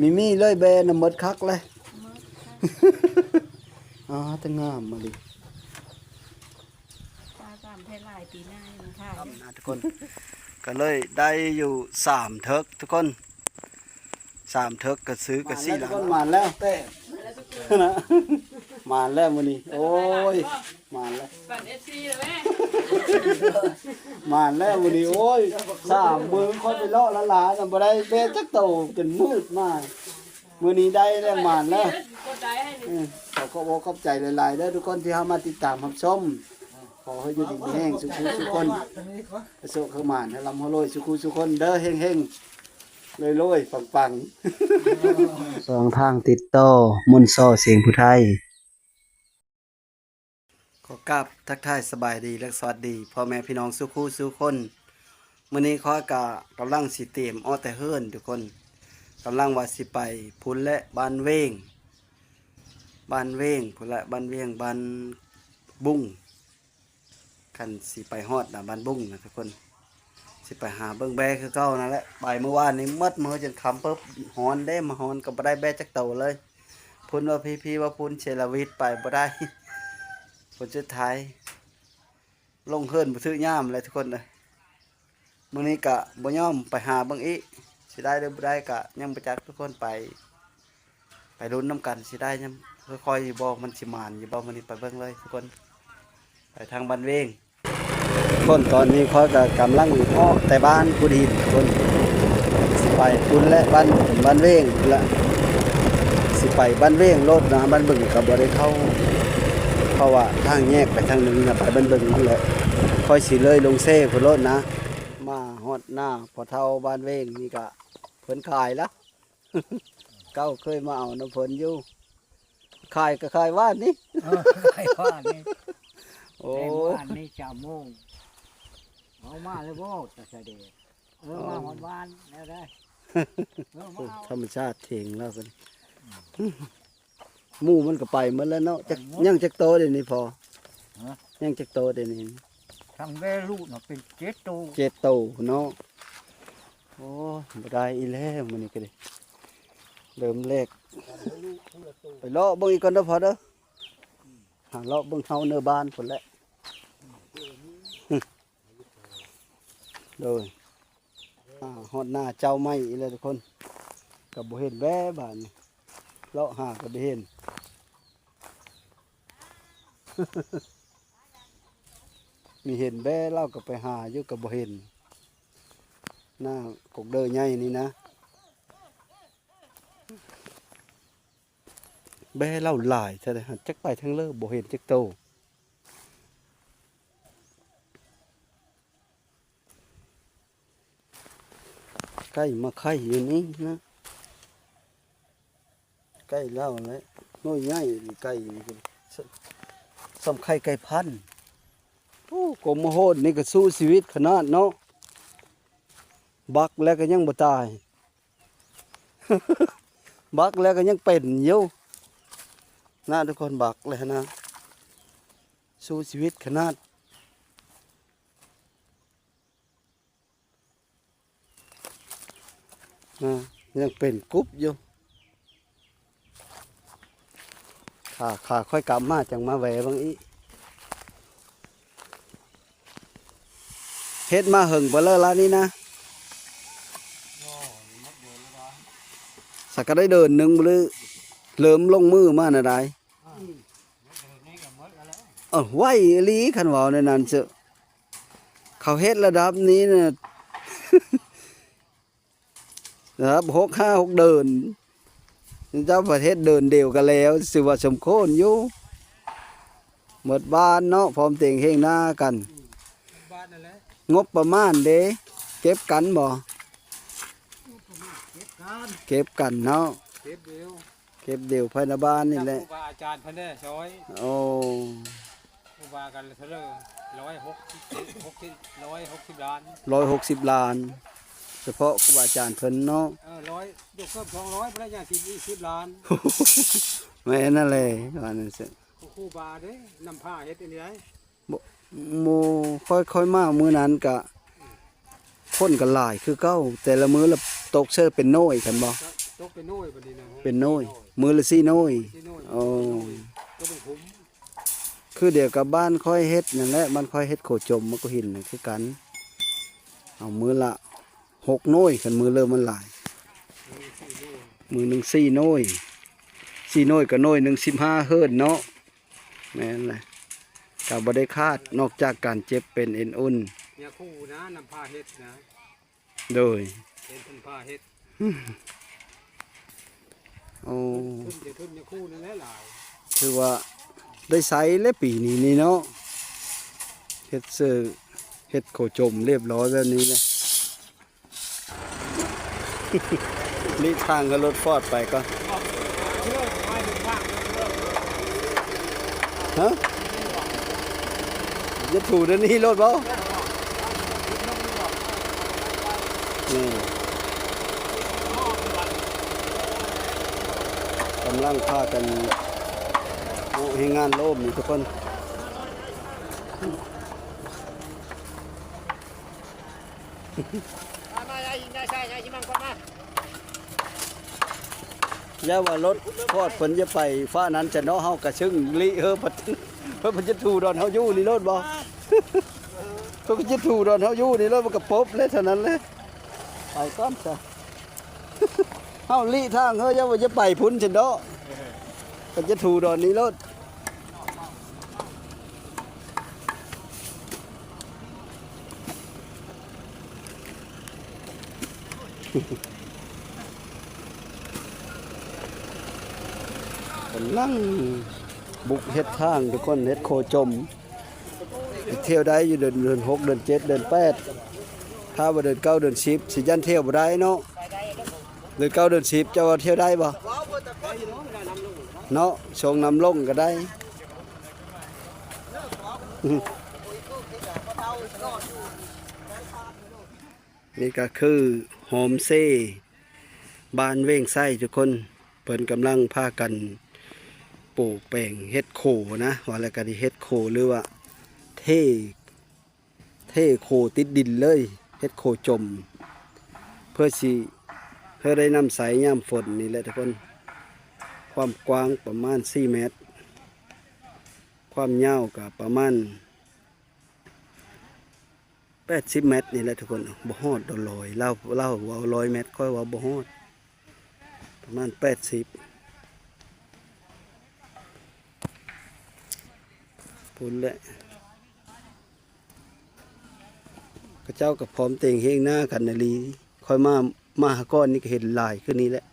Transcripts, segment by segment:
ມີມີເລີຍ ແບນະໝົດຄັກເລີຍ. ອ່າ ແຕ່ງາມມາລີ ຕາຕາມແທ້ຫຼາຍປີໜ້າຍັງຂາຍ ນະທຸກຄົນ. ກໍເລີຍໄດ້ຢູ່ສາມເຖິກທຸກຄົນ ສາມເຖິກ ກໍຊື້ກໍສີ່ລ້ານ. ໝານແລ້ວ ແຕ່ ນະ ໝານແລ້ວມື້ນີ້ ໂອ້ຍ ໝານແລ້ວ ປັ່ນເອັຟຊີແລ້ວແມ່ ໝານແລ້ວມື້ນີ້. ໂອ້ຍ ສາມມື້ຂ້ອຍໄປເລາະລະລານະ ບໍ່ໄດ້ແບຈັກໂຕ ຈົນມືດມາ. ມື້ນີ້ໄດ້ແລ້ວ ໝານແລ້ວ. ເອີ ຂໍຂອບອົກຂອບໃຈຫຼາຍໆເດີທຸກຄົນທີ່ເຂົ້າມາຕິດຕາມຮັບຊົມ. ຂໍໃຫ້ຢູ່ດີມີແຮງສຸຂູສຸຄົນ ໃຫ້ໂຊກໃຫ້ໝານ ໃຫ້ລ່ຳໃຫ້ລວຍສຸຂູສຸຄົນເດີ ເຮັງໆ ລວຍໆ ປັງໆ. ຊ່ອງທາງຕິດຕໍ່ ມົນຊໍ ສຽງຜູ້ໄທ. ຂໍກາບທັກທາຍສະບາຍດີ ແລະ ສະຫວັດດີພໍ່ແມ່ພີ່ນ້ອງສຸຂູສຸຄົນ. ມື້ນີ້ຂ້ອຍກະກຳລັງຊິຕຽມອອກແຕ່ເຮືອນທຸກຄົນ ກຳລັງວ່າຊິໄປພຸ້ນແຫຼະ ບ້ານເວງ ບ້ານເວງພຸ້ນແຫຼະ ບ້ານເວງ ບ້ານບຸງ. ຄັນຊິໄປຮອດນະ ບ້ານບຸງນະທຸກຄົນ ຊິໄປຫາເບິ່ງແບ້ຄືເກົ່ານັ້ນແຫຼະ. ໄປມື້ວານນີ້ໝົດມື້ຈົນຄ່ຳເປີບ ຮ້ອນເດ້ ມາຮ້ອນກໍບໍ່ໄດ້ແບ້ຈັກໂຕເລີຍ. ພຸ້ນວ່າພີໆ ວ່າພຸ້ນເຊລາວິດ ໄປບໍ່ໄດ້ ຜົນສຸດທ້າຍລົງເຮືອນບໍ່ຖືກຍາມແຫຼະທຸກຄົນເອີຍ. ມື້ນີ້ກະບໍ່ຍອມ ໄປຫາເບິ່ງອີກ ຊິໄດ້ຫຼືບໍ່ໄດ້ກະຍັງບໍ່ຈັກທຸກຄົນ. ໄປ ໄປລຸ້ນນຳກັນ ຊິໄດ້ຍາມຄ່ອຍໆຢູ່ບໍ່ ມັນຊິໝານຢູ່ບໍ່ມື້ນີ້ ໄປເບິ່ງເລີຍທຸກຄົນ. ໄປທາງບ້ານເວງ ຄົນ ຕອນນີ້ຂ້ອຍກະກຳລັງອອກແຕ່ບ້ານພຸ້ນອີກຄົນ ຊິໄປພຸ້ນແຫຼະ ບ້ານ ບ້ານເວງພຸ້ນລະ ຊິໄປບ້ານເວງໂລດນະ. ບ້ານບຶງກະບໍ່ໄດ້ເຂົ້າ ເພາະວ່າທາງແຍກໄປທາງໜຶ່ງນະ ໄປບ້ານບຶງພຸ້ນແຫຼະ. ຂ້ອຍຊິເລີຍລົງເຊພຸ້ນໂລດນະ. ມາຮອດໜ້າພໍ່ເຖົ້າບ້ານເວງນີ້ກະເພິ່ນຂາຍລະ ເກົ່າເຄີຍມາເອົານຳເພິ່ນຢູ່. ຂາຍກໍຂາຍວານນີ້ ເອີ ຂາຍວານນີ້ ໂອ້ ແລງວານນີ້ສາມໂມງ ເອົາມາແລ້ວບໍ່ ຕາສະແດງ ເອີ ມາຮອດວານແລ້ວໄດ໋ ເອີ ມາເອົາ ທຳມະຊາດເຖິງແລ້ວເພິ່ນ. ໝູ່ມັນກໍໄປໝົດແລ້ວເນາະ. ຈັກ ໄປໝົດ ຍັງຈັກໂຕດຽວນີ້ພໍ່? ຮະ? ຍັງຈັກໂຕດຽວນີ້? ທັງແມ່ລູກນະເປັນເຈັດໂຕ ເຈັດໂຕເນາະ. ໂອ້ຍ ບໍ່ໄດ້ອີກແລ້ວມື້ນີ້ກໍດີ ເລີ່ມແລກ. ໄປເລາະເບິ່ງອີກກ່ອນເດີພໍ່ເດີ ຫາເລາະເບິ່ງເຮົາເນີບ້ານພຸ້ນແຫຼະ. ໂດຍ ອ່າ ຮອດໜ້າເຈົ້າໃໝ່ອີກແລ້ວທຸກຄົນ ກໍບໍ່ເຫັນແບບບາດນີ້ ເລາະຫາກໍບໍ່ເຫັນ. ມີເຫັນແບ້ ລາວກໍໄປຫາຢູ່ກໍບໍ່ເຫັນ. ໜ້າກົກເດີໃຫຍ່ນີ້ນະ ແບ້ລາວຫຼາຍແທ້ເດ ຫາກຈັກໄປທາງເລີ ບໍ່ເຫັນຈັກໂຕ. ໄກ່ມາໄຂ່ຢູ່ນີ້ນະ ໄກ່ລາວແຫຼະ ໜ່ວຍໃຫຍ່ໄກ່ນີ້ ສ່ຳໄຂ່ໄກ່ພັນ. ໂອ້ ກົມມະໂຫດນີ້ກໍສູ້ຊີວິດຂະໜາດເນາະ ບັກແລ້ວກໍຍັງບໍ່ຕາຍ ບັກແລ້ວກໍຍັງເປັນຢູ່ນະທຸກຄົນ ບັກແລ້ວນະ ສູ້ຊີວິດຂະໜາດ. ອ່າ ຍັງເປັນກຸບຢູ່. ຖ້າ ຖ້າຂ້ອຍກັບມາຈັ່ງມາແວ່ເບິ່ງອີກ. ເຮັດມາເຫິງປານໃດລະນີ້ນະ? ສັກກະໄດ້ເດືອນໜຶ່ງບໍ່ ຫຼືເລີ່ມລົງມືມາແນວໃດ? ເອີ ໄວອີ່ຫຼີ ຄັນເວົ້າແນວນັ້ນເຊາະ. ເຂົາເຮັດລະດັບນີ້ນະ ລະດັບຫົກ ຫ້າ ຫົກເດືອນ ເຈົ້າປະເທດເດືອນດຽວກໍແລ້ວ ຖືວ່າສົມຄວນຢູ່. ໝົດບ້ານເນາະ ພ້ອມເຕັງເຮງໜ້າກັນ. ໝົດບ້ານນັ້ນແຫຼະ. ງົບປະມານເດ ເກັບກັນບໍ່? ງົບປະມານເກັບກັນ ເກັບກັນເນາະ ເກັບດຽວ. ເກັບດຽວພາຍໃນບ້ານນີ້ແຫຼະ. ຈັກຄູບາອາຈານເພິ່ນເດ້ຊ່ອຍ. ໂອ້ ຄູບາກັນເທົ່າໃດ? ຮ້ອຍຫົກສິບ ຫົກສິບ ຮ້ອຍຫົກສິບລ້ານ ຮ້ອຍຫົກສິບລ້ານ ສະເພາະຄູບາອາຈານເພິ່ນເນາະ. ເອີ ຮ້ອຍ ຍົກເກີບສອງຮ້ອຍ ບໍ່ໄດ້ຢ່າງສິບ ອີກສິບລ້ານ. ແມ່ນນັ້ນແຫຼະ ວ່ານັ້ນຊະ. ຄູບາເດ້ ນຳພາເຮັດອັນນີ້ໄດ໋. ບໍ່ ໝູ່ຂ້ອຍ ຂ້ອຍມາມື້ນັ້ນກະ ຄົນກໍຫຼາຍຄືເກົ່າ ແຕ່ລະມື້ລະຕົກເສີເປັນໜ່ວຍ ຄັນບໍ່ ຕົກເປັນໜ່ວຍບັດນີ້ນະ ເປັນໜ່ວຍ ມື້ລະສີ່ໜ່ວຍ ສີ່ໜ່ວຍ ໂອ້ ໂຕໜຶ່ງຂຸມ ຄືດຽວກັບບ້ານຂ້ອຍເຮັດນັ້ນແຫຼະ ບ້ານຂ້ອຍເຮັດໂຄຈົມມາກກະຫີນນະຄືກັນ ເອົາມື້ລະຫົກໜ່ວຍ ຄັນມື້ເລີ່ມມັນຫຼາຍ ມື້ໜຶ່ງສີ່ໜ່ວຍ ສີ່ໜ່ວຍກໍໜ່ວຍໜຶ່ງສິບຫ້າເຮີດເນາະ ແມ່ນແຫຼະ ກໍບໍ່ໄດ້ຂາດ ນອກຈາກການເຈັບເປັນເອັນອຸ່ນ ຍາຄູນະ ນຳພາເຮັດນະ ໂດຍ ເຫັນເພິ່ນພາເຮັດ ໂອ້ ທຶນຈະທຶນຍາຄູນັ້ນແຫຼະຫຼາຍ ຖືວ່າໄດ້ໃຊ້ແລ້ວປີນີ້ນີ້ເນາະ ເຮັດເຊິ່ງ ເຮັດໂຄຈົມລຽບຮ້ອຍແບບນີ້ແຫຼະ ຫຼີກທາງໃຫ້ລົດຟອດໄປກ່ອນ ຮະ? ຈະຖູດຽວນີ້ໂລດບໍ່? ນີ້ ກຳລັງພາກັນໂອ້ ແຮງງານໂລມນີ້ທຸກຄົນ ມາ ມາ ຍາຍ ຍາຍຊາຍ ຍາຍຊິມັງກ່ອນມາ ຢ່າວ່າລົດຟອດເພິ່ນຈະໄປຟ້ານັ້ນຈະເນາະ ເຮົາກະຊຶ້ງລີ້ເຮີ ເພິ່ນ ເພິ່ນຈະຖູດອນເຮົາຢູ່ນີ້ໂລດບໍ່? ເພິ່ນຈະຖູດອນເຮົາຢູ່ນີ້ໂລດ ມັນກະປົບເລີຍເທົ່ານັ້ນເລີຍ ໄປກ່ອນຊະ ເຮົາຫຼີກທາງເຮີ ຢ່າວ່າຈະໄປພຸ້ນຊະເນາະ ເພິ່ນຈະຖູດອນນີ້ໂລດ. ກຳລັງບຸກເຮັດທາງທຸກຄົນ ເຮັດໂຄຈົມ ທ່ຽວໄດ້ຢູ່ເດືອນ ເດືອນຫົກ ເດືອນເຈັດ ເດືອນແປດ ຖ້າວ່າເດືອນເກົ້າ ເດືອນສິບ ຊິຢ້ານທ່ຽວບໍ່ໄດ້ເນາະ ເດືອນເກົ້າ ເດືອນສິບ ເຈົ້າວ່າທ່ຽວໄດ້ບໍ່? ເນາະ ຊ່ວງນ້ຳລົງກໍໄດ້. ນີ້ກໍຄືໂຮມສເຕຍບ້ານເວງໄຊທຸກຄົນ ເພິ່ນກຳລັງພາກັນປູກແປງເຮັດໂຄນະ ວ່າແລ້ວກໍໄດ້ເຮັດໂຄ ຫຼືວ່າເທ ເທໂຄຕິດດິນເລີຍ ເຮັດໂຄຈົມ ເພື່ອຊິ ເພື່ອໄດ້ນ້ຳໃຊ້ຍາມຝົນນີ້ແຫຼະທຸກຄົນ. ຄວາມກວ້າງປະມານສີ່ແມັດ ຄວາມຍາວກໍປະມານແປດສິບແມັດນີ້ແຫຼະທຸກຄົນ. ບໍ່ຮອດດອກ ຮ້ອຍ ລາວ ລາວເວົ້າຮ້ອຍແມັດ ຂ້ອຍເວົ້າບໍ່ຮອດ ປະມານແປດສິບ ພຸ້ນແຫຼະ. ເຂົາເຈົ້າກໍພ້ອມແຕ່ງຮຽງໜ້າກັນອີ່ຫຼີ. ຂ້ອຍມາ ມາຫາກ່ອນນີ້ກໍເຫັນຫຼາຍຄືນີ້ແຫຼະ.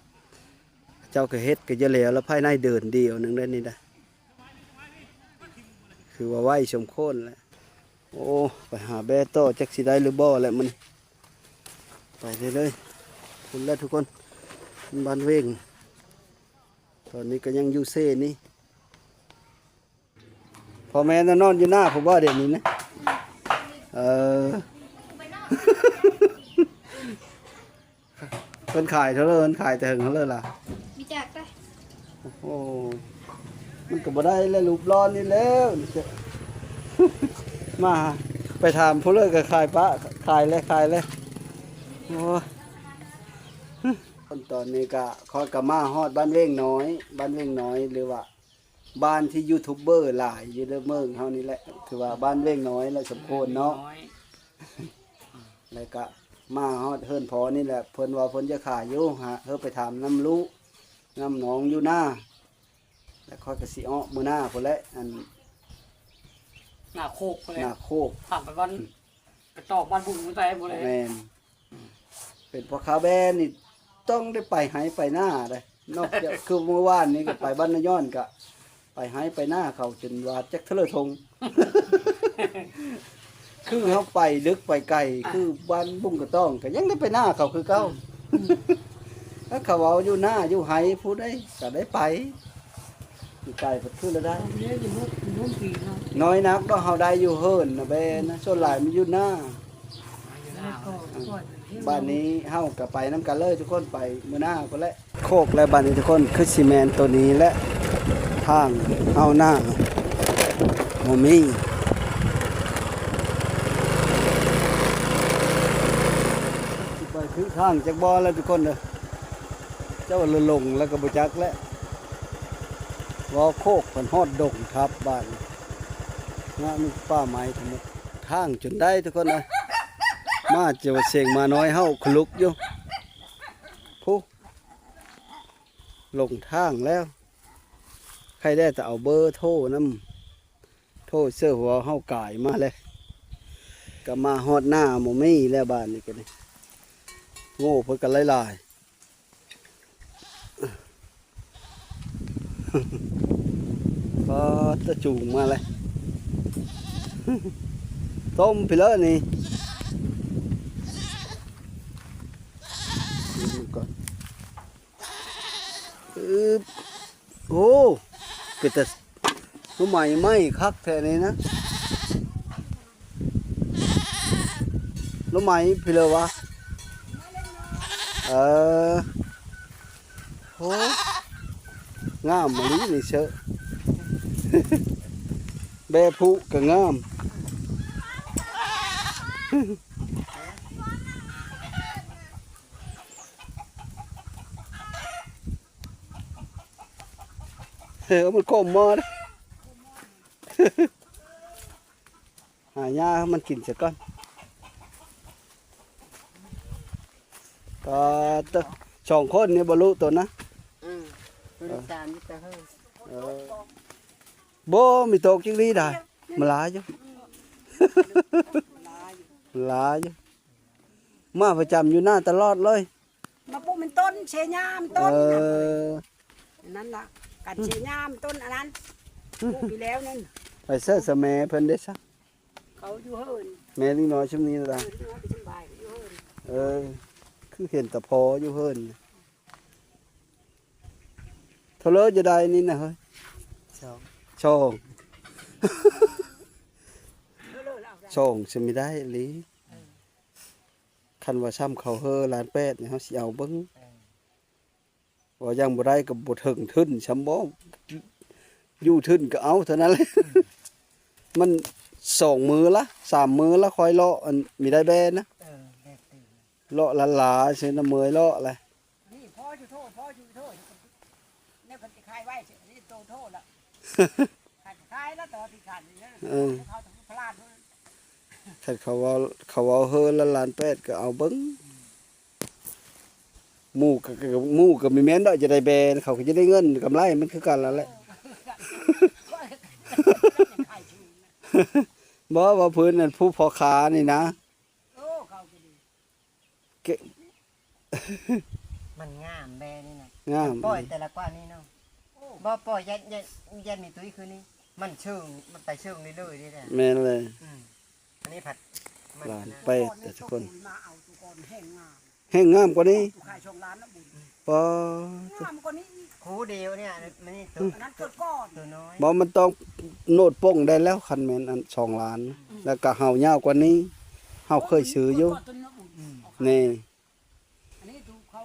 ເຂົາເຈົ້າກໍເຮັດກໍຈະແລ້ວລະ ພາຍໃນເດືອນດຽວໜຶ່ງໄດ້ນີ້ນະ ຄືວ່າໄວສົມຄວນແຫຼະ. ໂອ້ ໄປຫາແບ້ຕໍ່ ຈັກຊິໄດ້ຫຼືບໍ່ແຫຼະມື້ນີ້. ໄປເລື້ອຍໆ ພຸ້ນແຫຼະທຸກຄົນ ບ້ານເວງ. ຕອນນີ້ກໍຍັງຢູ່ເຊນີ້. ພໍ່ແມ່ນອນຢູ່ໜ້າພຸ້ນບໍ່ດຽວນີ້ນະ? ເອີ ເພິ່ນຂາຍເທົ່າໃດ? ເພິ່ນຂາຍແຕ່ເຖິງເທົ່າໃດລະ? ມີຈັກໄດ໋. ໂອ້ໂຫ ມັນກໍບໍ່ໄດ້ແລ້ວ ຮູບຫຼໍ່ນີ້ແລ້ວ. ມາໄປຖາມຜູ້ເລີກກໍຂາຍປະ ຂາຍແລ້ວ ຂາຍແລ້ວ. ໂອ້ຍ ຕອນນີ້ກໍ ຂ້ອຍກໍມາຮອດບ້ານເວງນ້ອຍ ບ້ານເວງນ້ອຍ ຫຼືວ່າ ບ້ານທີ່ຢູທູບເບີຫຼາຍຢູ່ໃນເມືອງເຮົານີ້ແຫຼະ ຖືວ່າບ້ານເວງນ້ອຍແຫຼະ ສົມຄວນເນາະ. ແລ້ວກະມາຮອດເຮືອນພໍ່ນີ້ແຫຼະ ເພິ່ນວ່າເພິ່ນຈະຂາຍຢູ່ ຫາເຮີໄປຖາມນຳລູກນຳນ້ອງຢູ່ນາ ແລ້ວຂ້ອຍກະຊິເອາະມື້ໜ້າພຸ້ນແຫຼະ ອັນ ໜ້າໂຄກພຸ້ນແຫຼະ ໜ້າໂຄກ ຂ້າມໄປບ້ານກະຕອກ ບ້ານບຸງໄປພຸ້ນແຫຼະ. ແມ່ນ. ເປັນພໍ່ຄ້າແບ້ນີ້ຕ້ອງໄດ້ໄປໄຮ່ໄປນາເດ້ ນອກຈາກຄືມື້ວານນີ້ກໍໄປບ້ານນາຍ້ອນ ກະໄປໄຮ່ໄປນາເຂົາ ຈົນວ່າຈັກເທົ່າໃດທົ່ງ. ຄືເຮົາໄປເດິກໄປໄກ ຄືບ້ານບຸງກະຕ້ອງ ກະຍັງໄດ້ໄປນາເຂົາຄືເກົ່າ. ຖ້າເຂົາເອົາຢູ່ນາຢູ່ໄຮ່ຜູ້ໃດກະໄດ້ໄປ. ຢູ່ໄກເພິ່ນຄືລະໄດ້ ນ້ອຍນັກດອກ ເຮົາໄດ້ຢູ່ເຮືອນນະແບ້ນະ ສ່ວນຫຼາຍມັນຢູ່ນາ. ບາດນີ້ເຮົາກໍໄປນຳກັນເລີຍທຸກຄົນ ໄປມື້ໜ້າພຸ້ນແຫຼະ. ໂຄກແລ້ວບາດນີ້ທຸກຄົນ ຄືຊິແມ່ນໂຕນີ້ແຫຼະ ທາງເຮົານາບໍ່ມີ ຊິໄປຖືກທາງຈັກບໍ່ແລ້ວທຸກຄົນເດີ. ເຈົ້າລະຫຼົງແລ້ວກໍບໍ່ຈັກແຫຼະ ເວົ້າໂຄກເພິ່ນຮອດດົງທັບບາດນີ້ ງາມປ່າໄມ້ທັງໝົດ ທາງຈົນໄດ້ທຸກຄົນເອີຍ ມາຈະວ່າເສັງໝານ້ອຍເຮົາຂະລຸກຢູ່ ພຸ້ນ ຫຼົງທາງແລ້ວ ໃຄ່ແດ່ແຕ່ເອົາເບີໂທນຳ ໂທເສື້ອຫົວເຮົາກາຍມາແລ້ວ ກໍມາຮອດໜ້າໝໍມີແລ້ວບາດນີ້ກໍດີ ໂງ່ເພິ່ນກໍຫຼາຍໆ ປາດຕະຈູງມາແລ້ວ ຕົ້ມພີ້ເລີນີ້ ຊີມມັນກ່ອນ. ອືບ ໂອ້ ເປັນຕາ ໜໍ່ໄມ້ໃໝ່ຄັກແທ້ນີ້ນະ ໜໍ່ໄມ້ພີ້ເລີວະ ເອີ ໂອ້ ງາມອີ່ຫຼີນີ້ເຊີ ແບຜຸກໍງາມ. ເອີ ມັນຂົມໝໍ້ ຫາຫຍ້າໃຫ້ມັນກິນຊະກ່ອນ. ປາດໂທ້ ສອງຄົນນີ້ບໍ່ລຸໂຕນະ? ອືມ ເອີ ສາມຢູ່ແຕ່ເຮີ ເອີ ບໍ່ມີໂຕກຈັກລີດາ ມັນຫຼາຍຢູ່ ຫຼາຍຢູ່ ມາປະຈຳຢູ່ໜ້າຕະຫຼອດເລີຍ. ມາປູກມັນຕົ້ນເຊຍາ ມັນຕົ້ນ ເອີ ນັ້ນລະ ກັນເຊຍາ ມັນຕົ້ນອັນນັ້ນ ປູກປີແລ້ວນັ້ນ. ໄປເສີດສະແມເພິ່ນເດ້ຊະ ເຂົາຢູ່ເຮືອນ ແມ່ລິງນ້ອຍຊຸມນີ້ລະ ເອີ ຢູ່ເຮືອນ ເອີ ຄືເຫັນແຕ່ພໍຢູ່ເຮືອນ. ເທົ່າເລີຈະໄດ້ນີ້ນະເຮີ້ຍ ສອງ ສອງ ສອງຊິມີໄດ້ອີ່ຫຼີ. ເອີ ຄັນວ່າຊ້ຳເຂົາເຮີ້ລ້ານແປດນີ້ ເຮົາຊິເອົາເບິ່ງ ເອີ ວ່າຍັງບໍ່ໄດ້ກໍບໍ່ເຖິງທຶນຊ້ຳບໍ ຢູ່ທຶນກໍເອົາເທົ່ານັ້ນແຫຼະ. ເອີ ມັນສອງມື້ລະ ສາມມື້ລະ ຄ່ອຍເລາະ ອັນມີໄດ້ແບນະ ເອີ ເລາະລ້າໆ ຊິນະເມື່ອຍເລາະແຫຼະ. ນີ້ພໍຢູ່ໂທ ພໍຢູ່ໂທ ແນວເພິ່ນຊິຂາຍໄວ້ ນີ້ໂຕໂທລະ ຂາຍ ຂາຍລະຕໍ່ທີ່ຂາຍນີ້ ເອີ ເຂົາພະລາດ ຄັນເຂົາເວົ້າ ເຂົາເວົ້າເຮີ້ລະລ້ານແປດ ກໍເອົາເບິ່ງ. ໝູ່ກໍ ໝູ່ກໍມີແມ່ນດອກ ຈະໄດ້ແບນ ເຂົາກໍຈະໄດ້ເງິນກຳໄລມັນຄືກັນລະແຫຼະ. ບໍ່ ວ່າເພິ່ນນັ້ນ ຜູ້ພໍ່ຄ້ານີ້ນະ ໂອ້ ເຂົາກໍດີ ເກະ ມັນງາມແບນີ້ນະ ງາມ ປ່ອຍແຕ່ລະກວ່ານີ້ເນາະ. ບໍ່ປ່ອຍ ຢ້ານ ຢ້ານ ຢ້ານມີຕຸ້ຍຄືນີ້ ມັນເຊີງ ມັນໄປເຊີງເລື້ອຍໆເດ້. ແມ່ນເລີຍ ອືມ ອັນນີ້ພັດ ລ້ານແປດ ແຕ່ທຸກຄົນ ມາເອົາໂຕກ່ອນແຮງງາມ ແຮງງາມກວ່ານີ້ ຂາຍສອງລ້ານນະບຸນ ປາດ ງາມກວ່ານີ້ອີກ ຄູ່ດຽວນີ້ ອັນນີ້ໂຕ ອັນນັ້ນເກີດກ່ອນ ໂຕນ້ອຍ ບໍ່ ມັນຕ້ອງໂນດປົງໄດ້ແລ້ວ ຄັນແມ່ນອັນສອງລ້ານ ອືມ ແລ້ວກໍເຫົ່າຍາວກວ່ານີ້ ເຮົາເຄີຍຊື້ຢູ່ ອືມ ນີ້ ອັນນີ້ກໍ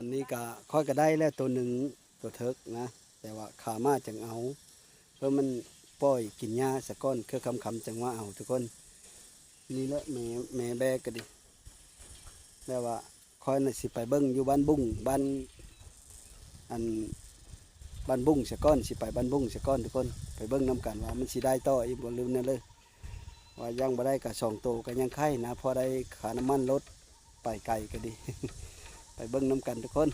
ອັນນີ້ກໍຂ້ອຍກໍໄດ້ແລ້ວໂຕໜຶ່ງ ໂຕເຖິກນະ ແຕ່ວ່າຂາມາຈັ່ງເອົາ ເພາະມັນປ່ອຍກິນຫຍ້າສາກ່ອນ ຄືຄ່ຳໆຈັ່ງມາເອົາທຸກຄົນ. ນີ້ແຫຼະແມ່ ແມ່ແບກກໍດີ ແຕ່ວ່າຂ້ອຍນະຊິໄປເບິ່ງຢູ່ບ້ານບຸ້ງ ບ້ານ ອັນ ບ້ານບຸ້ງສາກ່ອນ ຊິໄປບ້ານບຸ້ງສາກ່ອນທຸກຄົນ ໄປເບິ່ງນຳກັນວ່າມັນຊິໄດ້ຕໍ່ອີກບໍ່ ຫຼືແນວໃດ. ວ່າຍັງບໍ່ໄດ້ກໍສອງໂຕກໍຍັງໄຄນະ ພໍໄດ້ຄ່ານ້ຳມັນລົດໄປໄກກໍດີ ໄປເບິ່ງນຳກັນທຸກຄົນ.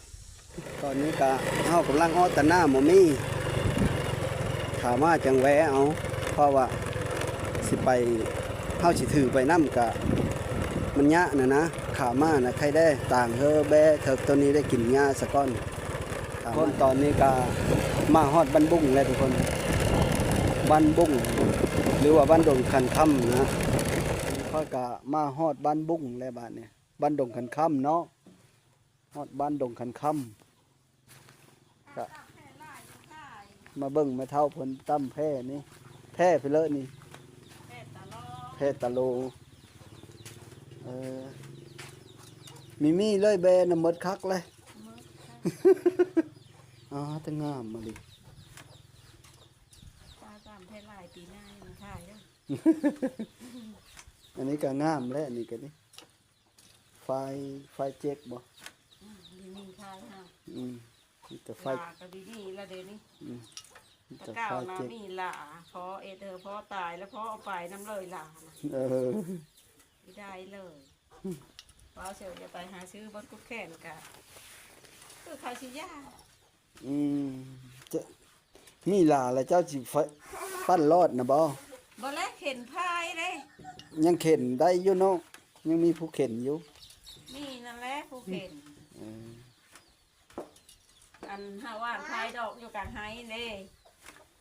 ຕອນນີ້ກໍເຮົາກຳລັງຮອດຕະໜ້າໝໍມີ ຂາມາຈັ່ງແວະເອົາ ເພາະວ່າຊິໄປ ເຮົາຊິຖືໄປນຳກະມັນຍາກນະນະ ຂາມານະໄຄແດ່ ຕ່າງເຮີແບເຖິກໂຕນີ້ໄດ້ກິນຫຍ້າສາກ່ອນ. ທຸກຄົນ ຕອນນີ້ກໍມາຮອດບ້ານບຸ້ງແລ້ວທຸກຄົນ ບ້ານບຸ້ງ ຫຼືວ່າບ້ານດົງຄັນຄຳນະ. ຂ້ອຍກໍມາຮອດບ້ານບຸ້ງແລ້ວບາດນີ້ ບ້ານດົງຄັນຄຳເນາະ ຮອດບ້ານດົງຄັນຄຳ ກະມາເບິ່ງແມ່ເຖົ້າເພິ່ນຕຳແຜ່ນີ້ ແຜ່ພີ້ເລີນີ້ ແຜ່ຕະໂລ ແຜ່ຕະໂລ ເອີ ມີມີເລີຍແບນະ ໝົດຄັກເລີຍ ໝົດຄັກ ອາ ແຕ່ງາມມາລີ ປາຕຳແຜ່ຫຼາຍປີໜ້າມາຂາຍເດີ. ອັນນີ້ກໍງາມແຫຼະ ອັນນີ້ກໍນີ້ ໄຟ ໄຟເຈັກບໍ່? ອືມ ມີ ມີຂາຍເຮົາ ຈະໄຟ ຫຼ້າກໍດີໆລະເດນີ້. ອືມ ແຕ່ເກົ່ານະ ມີຫຼ້າພໍເອັດເອີ ພໍຕາຍແລ້ວ ພໍເອົາໄປນຳເລີຍຫຼ້ານະ. ເອີ ຊິໄດ້ເລີຍ. ເວົ້າເສີຍ ຢ່າໄປຫາຊື້ເບິດກຸດແຂນກະ ຄືເຂົາຊິຢ້ານ. ອືມ ຈະ ມີຫຼ້າແລ້ວເຈົ້າຊິໄຟ ປັ່ນລອດນະບໍ່? ບໍ່ແລະ ເຂັນພາຍເດ້. ຍັງເຂັນໄດ້ຢູ່ເນາະ ຍັງມີຜູ້ເຂັນຢູ່. ມີນັ້ນແຫຼະຜູ້ເຂັນ. ເອີ ອັນເຮົາວ່າງຂາຍດອກຢູ່ກາງໄຮ່ເດ້.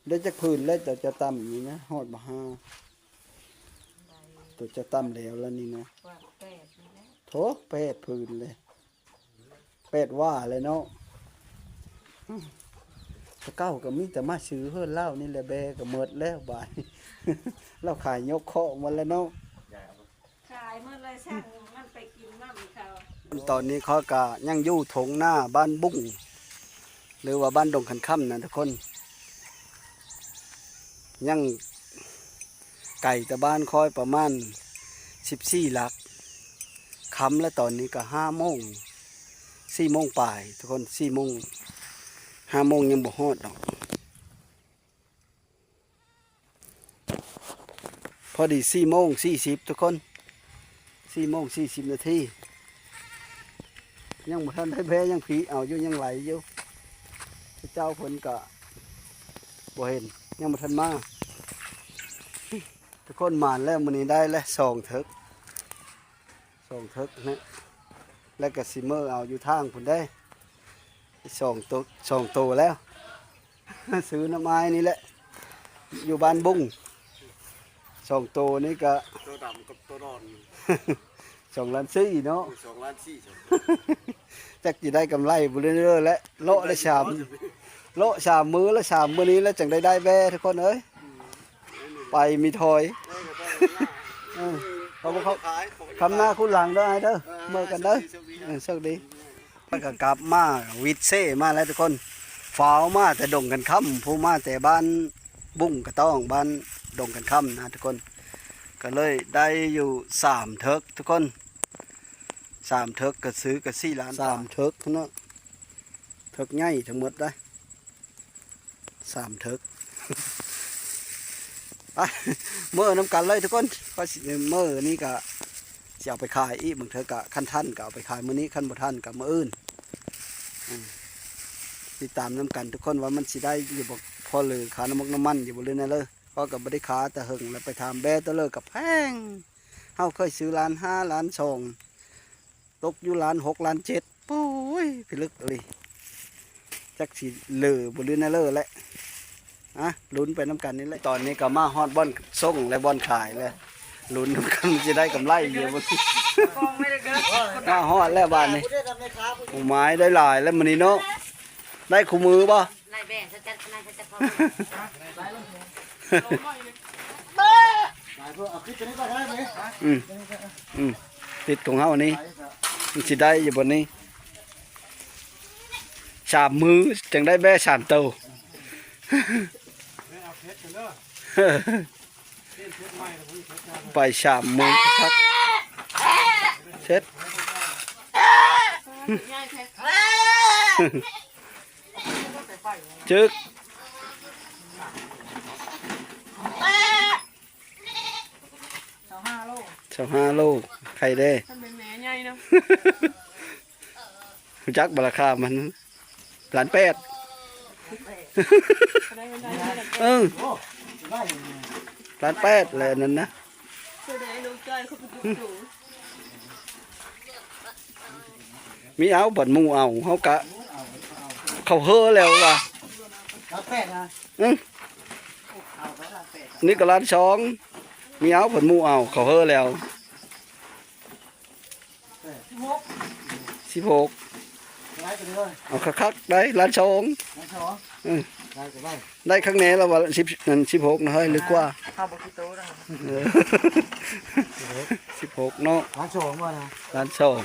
ໄດ້ຈັກຜືນແລ້ວເຈົ້າ ເຈົ້າຕຳນີ້ນະ ຮອດບໍ່ຫ້າ? ໄດ້ ໂຕເຈົ້າຕຳແລ້ວລະນີ້ນະ ວ່າງແປດນີ້ແຫຼະ. ໂທ້ ແປດຜືນເລີຍ ແປດວ່າເລີຍເນາະ. ແຕ່ເກົ່າກໍມີແຕ່ມາຊື້ເຮືອນລາວນີ້ແຫຼະ ແບ້ກໍໝົດແລ້ວບາດ ລາວຂາຍຍົກຄອກໝົດແລ້ວເນາະ. ຂາຍໝົດເລີຍ ຊ່າງມັນໄປກິນນຳເຂົາ. ຕອນນີ້ຂ້ອຍກະຍັງຢູ່ທົ່ງນາບ້ານບຸ້ງ ຫຼືວ່າບ້ານດົງຂັນຄຳນະທຸກຄົນ. ຍັງໄກແຕ່ບ້ານຂ້ອຍປະມານສິບສີ່ຫຼັກ. ຄ່ຳແລ້ວ ຕອນນີ້ກະຫ້າໂມງ ສີ່ໂມງປາຍທຸກຄົນ ສີ່ໂມງ ຫ້າໂມງຍັງບໍ່ຮອດດອກ. ພໍດີສີ່ໂມງສີ່ສິບທຸກຄົນ ສີ່ໂມງສີ່ສິບນາທີ. ຍັງບໍ່ທັນໄດ້ແບ້ ຍັງຜີເອົາຢູ່ ຍັງໄຫຼຢູ່. ເຈົ້າເພິ່ນກະບໍ່ເຫັນ ຍັງບໍ່ທັນມາ. ທຸກຄົນ ໝານແລ້ວ ມື້ນີ້ໄດ້ແລ້ວສອງເຖິກ ສອງເຖິກນະ ແລ້ວກະຊິເມືອເອົາຢູ່ທາງພຸ້ນເດ້ ສອງໂຕ ສອງໂຕແລ້ວ. ຊື້ນຳອ້າຍນີ້ແຫຼະ ຢູ່ບ້ານບຸ້ງ. ສອງໂຕນີ້ກະ ໂຕດຳກັບໂຕດອນ ສອງລ້ານສີ່ເນາະ ເອີ ສອງລ້ານສີ່ ຈັກຊິໄດ້ກຳໄລບໍ່ເລີຍແຫຼະ. ເລາະໄດ້ສາມ ເລາະສາມມື້ລະ ສາມມື້ນີ້ລະ ຈັ່ງໄດ້ໄດ້ແບ້ທຸກຄົນເອີຍ. ໄປມີຖອຍ ເອີ ເອົາ ເອົາ ຄຳໜ້າຄຸນຫຼັງເດີອ້າຍເດີ ເອີ ເມືອກັນເດີ ໂຊກດີ ໂຊກດີ. ແລ້ວກໍກັບມາວິດເຊມາແລ້ວທຸກຄົນ ຟ້າວມາແຕ່ດົງຂັນຄຳ ຜູ້ມາແຕ່ບ້ານບຸ້ງກະຕ້ອງ ບ້ານດົງຂັນຄຳນະທຸກຄົນ. ກໍເລີຍໄດ້ຢູ່ສາມເຖິກທຸກຄົນ ສາມເຖິກ ກະຊື້ກະສີ່ລ້ານ ສາມເຖິກເນາະ ເຖິກໃຫຍ່ທັງໝົດໄດ໋. ສາມເຖິກ ໄປ ເມືອນຳກັນເລີຍທຸກຄົນ. ຂ້ອຍຊິເມືອນີ້ກະຊິເອົາໄປຂາຍອີກ ບາງເທື່ອກະຄັນທັນກະເອົາໄປຂາຍມື້ນີ້ ຄັນບໍ່ທັນກະມື້ອື່ນ. ອືມ ຕິດຕາມນຳກັນທຸກຄົນວ່າມັນຊິໄດ້ຢູ່ບໍ່ ພໍເຫຼືອຄ່ານ້ຳມັກນ້ຳມັນຢູ່ບໍ່ ຫຼືແນວເລີ. ຂ້ອຍກະບໍ່ໄດ້ຄາແຕ່ເຫິງແລ້ວ ໄປຖາມແບ້ແຕ່ເລີກະແພງ. ເຮົາເຄີຍຊື້ລ້ານຫ້າ ລ້ານສອງ ຕົກຢູ່ລ້ານຫົກ ລ້ານເຈັດ. ໂອ້ຍ ພິລຶກອີ່ຫຼີ ຈັກຊິເຫຼືອບໍ່ ຫຼືແນວເລີແຫຼະ. ອະ ລຸ້ນໄປນຳກັນນີ້ແຫຼະ. ຕອນນີ້ກໍມາຮອດບ່ອນສົ່ງ ແລະ ບ່ອນຂາຍແລ້ວ ລຸ້ນນຳກັນຊິໄດ້ກຳໄລຢູ່ບໍ່. ມາຮອດແລ້ວບາດນີ້ ໝູ່ໝາຍໄດ້ຫຼາຍແລ້ວມື້ນີ້ເນາະ. ໄດ້ຄູ່ມືບໍ່? ນາຍແບງ ສະຈັດ ນາຍສະຈັດ ອືມ ອືມ ຕິດຂອງເຮົານີ້ ມັນຊິໄດ້ຢູ່ບໍ່ນີ້? ສາມມື້ຈັ່ງໄດ້ແບ້ສາມໂຕ. ໄປສາມມື້ຄັກໆ ເສັດ. ຈຶກ ຊາວຫ້າໂລ ຊາວຫ້າໂລ ໄຂ່ແດ່. ຄັນເປັນແມ່ໃຫຍ່ນຳ ຮູ້ຈັກບໍ່ລາຄາມັນ? ລ້ານແປດ ເອີ ລ້ານແປດແຫຼະອັນນັ້ນນະ. ມີເອົາ ບັດໝູ່ເອົາ ເຮົາກະ ເຂົາເຮີແລ້ວວ່າ ລ້ານແປດນະ. ອື ນີ້ກໍລ້ານສອງ ມີເອົາ ບັດໝູ່ເອົາ ເຂົາເຮີແລ້ວ. ສິບຫົກ ສິບຫົກ ເອົາຄັກໆໄດ໋ ລ້ານສອງ ລ້ານສອງ. ເອີ ໄດ້ກໍໄດ້ ໄດ້ຄັກແນ່ລະວ່າ ສິບ ນັ້ນ ສິບຫົກນະເຮີ້ຍ ຫຼືກວ່າ ເຮົາບໍ່ຄິດໂຕນະ. ເອີ ສິບຫົກເນາະ ລ້ານສອງວ່ານະ ລ້ານສອງ.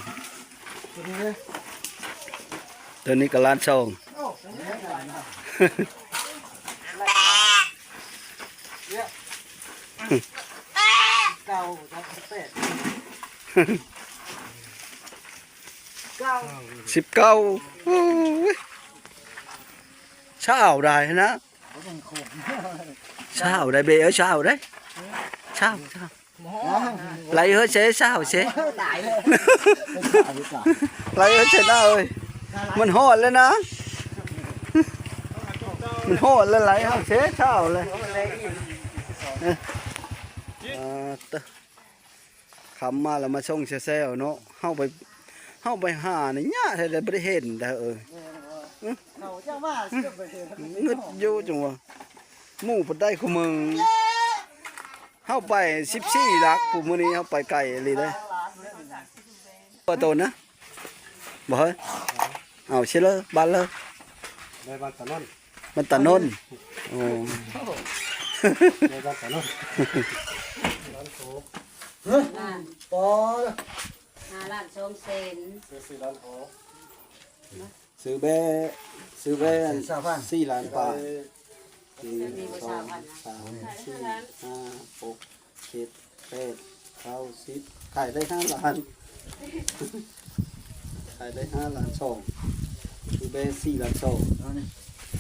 ໂຕນີ້ເດ້ ໂຕນີ້ກໍລ້ານສອງ. ໂອ້ ໂຕນີ້ຫຼາຍນະ. ເກົ້າ ເກົ້າ ສິບເກົ້າ ໂອ້ຍ ຊາວໄດ້ນະ ຊາວໄດ້ເບ ເອີ ຊາວໄດ້ ຊາວ ຊາວ ໄລ່ເຮີເຊ ຊາວເຊ ໄລ່ເຮີເຊນາເອີຍ ມັນຮອດແລ້ວນະ ມັນຮອດແລ້ວ ໄລ່ເຮົາເຊ ຊາວເລີຍ ເອີ ອ່າ ເຕີ ຄ່ຳມາແລ້ວມາສົ່ງແຊວໆເນາະ ເຮົາໄປ ເຮົາໄປຫານີ້ຍາກແທ້ ບໍ່ໄດ້ເຫັນເດີ ເອີ ເຂົາເຈົ້າມາ ງຶດຢູ່ຈັ່ງວ່າ ໝູ່ເພິ່ນໄດ້ຄູ່ມື້ ເຮົາໄປສິບສີ່ຫຼັກ ຜູ້ມື້ນີ້ເຮົາໄປໄກອີ່ຫຼີເດ້ ເປີດໂຕນະ ບໍ່ເຮີ້ຍ ເອົາຊິເລີຍ ບ້ານເລີຍ ໄດ້ບ້ານຕາໜົນ ບ້ານຕາໜົນ ໂອ້ ໄດ້ບ້ານຕາໜົນ ລ້ານໂຄ ຮະ ປໍ ຫ້າລ້ານສອງແສນ ຊື້ສີ່ລ້ານໂຄ ຊື້ແບ້ ຊື້ແບ້ ແສນຊາວພັນ ສີ່ລ້ານປາຍ ໜຶ່ງ ສອງ ສາມ ສີ່ ຫ້າ ຫົກ ເຈັດ ແປດ ເກົ້າ ສິບ ຂາຍໄດ້ຫ້າລ້ານ ຂາຍໄດ້ຫ້າລ້ານສອງ ຊື້ແບ້ສີ່ລ້ານສອງ ເອົານີ້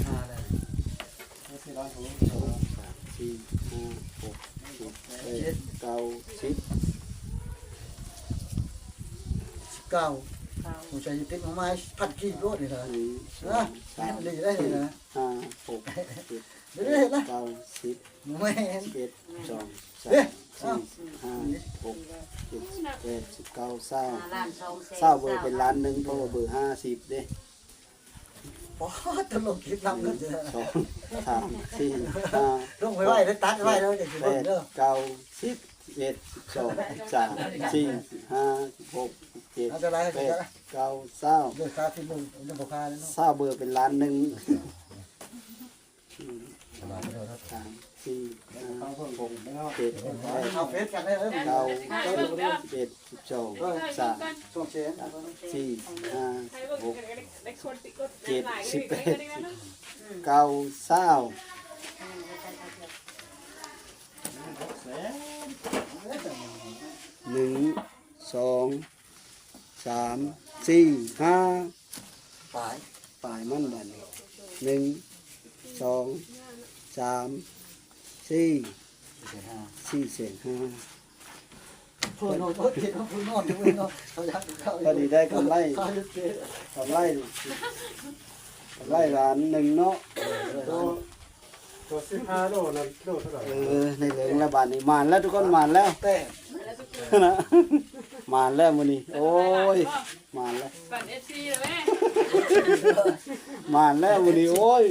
ຫ້າລ້ານ ສອງ ສາມ ສີ່ ຫ້າ ຫົກ ເຈັດ ແປດ ເກົ້າ ສິບ ສິບເກົ້າ ຫົວໃຈຕິດຫົວໄມ້ ພັນກີບໂລດນີ້ນະ ໜຶ່ງ ສອງ ສາມ ສີ່ ຫ້າ ຫົກ ເຈັດ ແປດ ເກົ້າ ສິບ ສິບເອັດ ສິບສອງ ສິບສາມ ສິບສີ່ ສິບຫ້າ ສິບຫົກ ສິບເຈັດ ສິບແປດ ສິບເກົ້າ ຊາວ ຫ້າລ້ານສອງແສນ ຊາວເບີເປັນລ້ານໜຶ່ງ ເພາະວ່າເບີຫ້າສິບເດ້ ປໍ ຕົກລົງຄິດນຳກັນ ໜຶ່ງ ສອງ ສາມ ສີ່ ຫ້າ ລົງໄວໆເດີ ຕັດໄວເດີ ເຈົ້າຊິເບິ່ງເດີ ແປດ ເກົ້າ ສິບ ສິບເອັດ ສິບສອງ ສິບສາມ ສິບສີ່ ສິບຫ້າ ສິບຫົກ ສິບເຈັດ ສິບແປດ ສິບເກົ້າ ຊາວ ເດີ ຊາວເບີເປັນລ້ານໜຶ່ງ ໜຶ່ງ ສອງ ສາມ ສີ່ ຫ້າ ຫົກ ເຈັດ ແປດ ເກົ້າ ສິບ ສິບເອັດ ສິບສອງ ສິບສາມ ສິບສີ່ ສິບຫ້າ ສິບຫົກ ສິບເຈັດ ສິບແປດ ສິບເກົ້າ ຊາວ ໜຶ່ງ ສອງ ສາມ ສີ່ ຫ້າ ປາຍ ປາຍມັນບາດນີ້ ໜຶ່ງ ສອງ ສາມ ສີ່ ສີ່ແສນຫ້າ ສີ່ແສນຫ້າ ຜູ້ນອນ ໂອ້ຍ ເພິ່ນນອນຢູ່ເນາະ ເຂົາຢາກເຂົ້າ ພໍດີໄດ້ກຳໄລ ກຳໄລ ກຳໄລລ້ານໜຶ່ງເນາະ ໂຕ ໂຕສິບຫ້າໂລນັ້ນ ໂລເທົ່າໃດ ເອີ ໃນເລື່ອງລະບາດນີ້ ໝານແລ້ວທຸກຄົນ ໝານແລ້ວ ແຕ່ ນະ ໝານແລ້ວມື້ນີ້ ໂອ້ຍ ມາແລ້ວ ປັ່ນເອັຟຊີແລ້ວແມ່ ມາແລ້ວມື້ນີ້ ໂອ້ຍ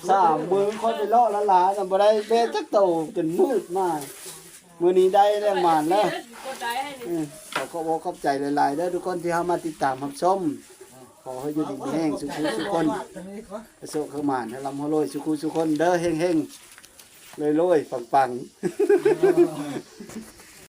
ສາມມື້ຂ້ອຍໄປເລາະລະຫຼານະ ບໍ່ໄດ້ເບຈັກໂຕ ຈົນມືດມາ ມື້ນີ້ໄດ້ແລ້ວ ມາແລ້ວ ກົດໄດ້ໃຫ້ນີ້ ເອີ ຂໍຂອບອົກຂອບໃຈຫຼາຍໆເດີ ທຸກຄົນທີ່ເຮົາມາຕິດຕາມຮັບຊົມ ຂໍໃຫ້ຢູ່ດີມີແຮງ ສຸຂູສຸຄົນ ໃຫ້ໂຊກໃຫ້ໝານ ໃຫ້ລ່ຳໃຫ້ລວຍ ສຸຂູສຸຄົນເດີ ເຮັງໆ ລວຍໆ ປັງໆ.